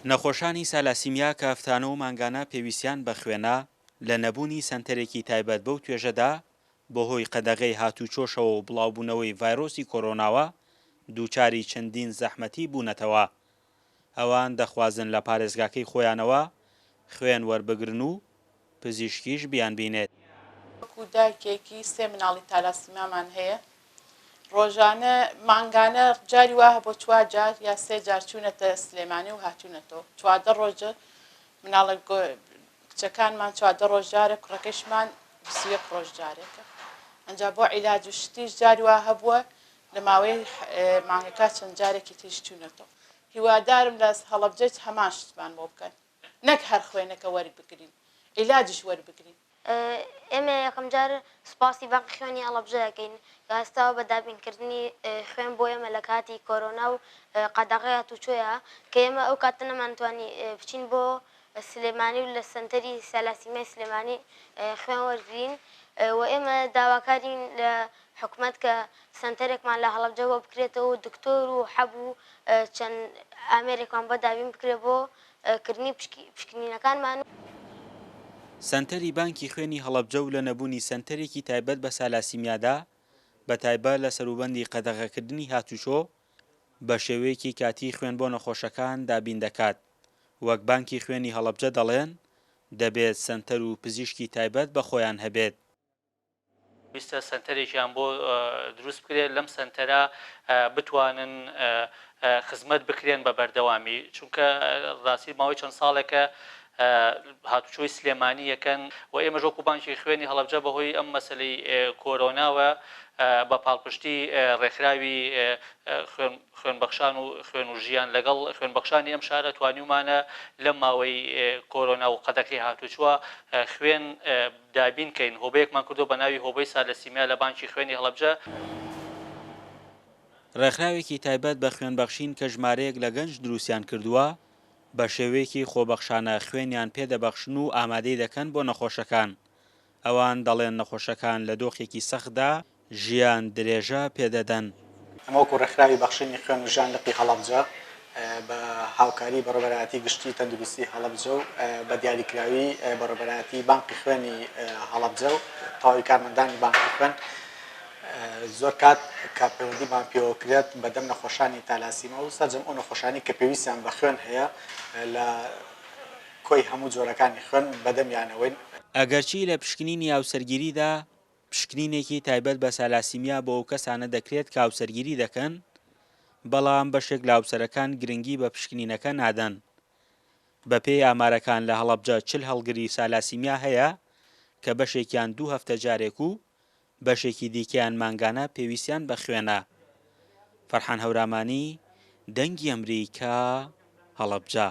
نەخۆشانی سالاسیمیا کە هەفتانە و مانگانە پێویستیان بە خوێنە، لە نەبوونی سەنتەرێکی تایبەت بەو توێژەدا، بەهۆی قەدەغەی هاتووچۆشەوە و بڵاوبوونەوەی ڤایرۆسی کۆرۆناوە دووچاری چەندین زەحمەتی بوونەتەوە. ئەوان دەخوازن لە پارێزگاکەی خۆیانەوە خوێن وەربگرن و پزیشکیش بیانبینێت. وەکو دایکێکی سێ مناڵی تالاسیمامان هەیە ڕۆژانە مانگانە جاری وا هەبووە چوار جار یا سێ جار چوونەتە سلێمانی و هاتوونەتەوە 14 ڕۆژە مناڵە کچەکانمان 14 ڕۆژ جارە کوڕەکەشمان 21 ڕۆژ جارێکە ئەنجا بۆ عیلاج و شتیش جاری وا هەبووە لە ماوەی مانگەکە چەند جارێکی تریش چوونەتەوە هیوادارم لە هەڵەبجەش هەمان شتمان بۆ بکەن نەک هەر خوێنەکە وەربگرین عیلاجیش وەربگرین. ئێمە یەکەم جار سوپاسی بانقی خوێنی هەڵەبجە دەکەین کە هەستاوە بە دابینکردنی خوێن بۆ ئێمە لە کاتی کۆرۆنا و قەدەغەی هاتوچۆیا کە ئێمە ئەو کاتە نەمانتوانی بچین بۆ سلێمانی و لە سەنتەری سالاسیمیای سلێمانی خوێن وەرگرین و ئێمە داواکارین لە حکومەت کە سەنتەرێکمان لە هەڵەبجە بۆ بکرێتەوە و دکتۆر و حەب و چەند ئامێرێکمان بۆ دابین بکرێت بۆ کردنی پشکنینەکانمان. سەنتەری بانکی خوێنی هەڵەبجە و لە نەبوونی سەنتەرێکی تایبەت بە سالاسیمیادا بە تایبە لە سەروبەندی قەدەغەکردنی هاتوچۆ بە شێوەیەکی کاتی خوێن بۆ نەخۆشەکان دابین دەکات وەک بانکی خوێنی هەڵەبجە دەڵێن دەبێت سەنتەر و پزیشکی تایبەت بە خۆیان هەبێت. پێویستە سەنتەرێکیان بۆ دروست بکرێت، لەم سەنتەرە بتوانن خزمەت بکرێن بە بەردەوامی، چونکە ڕاستی ماوەی چەند ساڵێکە هاتوچۆی سلێمانی یەکەن و ئێمەش وەکو بانکی خوێنی هەڵەبجە بەهۆی ئەم مەسەلەی کۆرۆناوە بە پاڵپشتی ڕێکخراوی خوێن خوێنبەخشان و خوێن و ژیان لەگەڵ خوێنبەخشانی ئەم شارە توانیومانە لەم ماوەی کۆرۆنا و قەدەغەی هاتوچوە خوێن دابین کەین، هۆبەیەکمان کردووە بە ناوی هۆبەی سالەسیمیا لە بانکی خوێنی هەڵەبجە. ڕێکخراوێکی تایبەت بە خوێنبەخشین کە ژمارەیەک لە گەنج دروستیان کردووە، بە شێوەیەکی خۆبەخشانە خوێنیان پێدەبەخشن و ئامادەی دەکەن بۆ نەخۆشەکان. ئەوان دەڵێن نەخۆشەکان لە دۆخێکی سەختدا ژیان درێژە پێدەدەن. ئێمە وەکو ڕێکخراوی بەخشینی خوێن و ژیان لقی هەڵەبجە بە هاوکاری بەڕێوەبەرایەتی گشتی تەندروستی هەڵەبجە و بە دیاریکراوی بەڕێوەبەرایەتی بانقی خوێنی هەڵەبجە و تەواوی کارمەندانی بانقی خوێن زۆر کات کە پەیوەندیمان پێوە کرێت بەدەم نەخۆشانی تالاسیما و سەرجەم ئەو نەخۆشانی کە پێویستیان بە خوێن هەیە لە کۆی هەموو جۆرەکانی خوێن بەدەمیانەوەین. ئەگەرچی لە پشکنینی هاوسەرگیریدا پشکنینێکی تایبەت بە سالاسیمیا بۆ ئەو کەسانە دەکرێت کە هاوسەرگیری دەکەن، بەڵام بەشێک لە هاوسەرەکان گرنگی بە پشکنینەکە نادەن. بەپێی ئامارەکان لە هەڵەبجە 40 هەڵگری سالاسیمیا هەیە کە بەشێکیان دوو هەفتە جارێک و بەشێکی دیکەیان مانگانە پێویستیان بە خوێنە. فەرحان هەورامانی، دەنگی ئەمریکا، هەڵەبجە.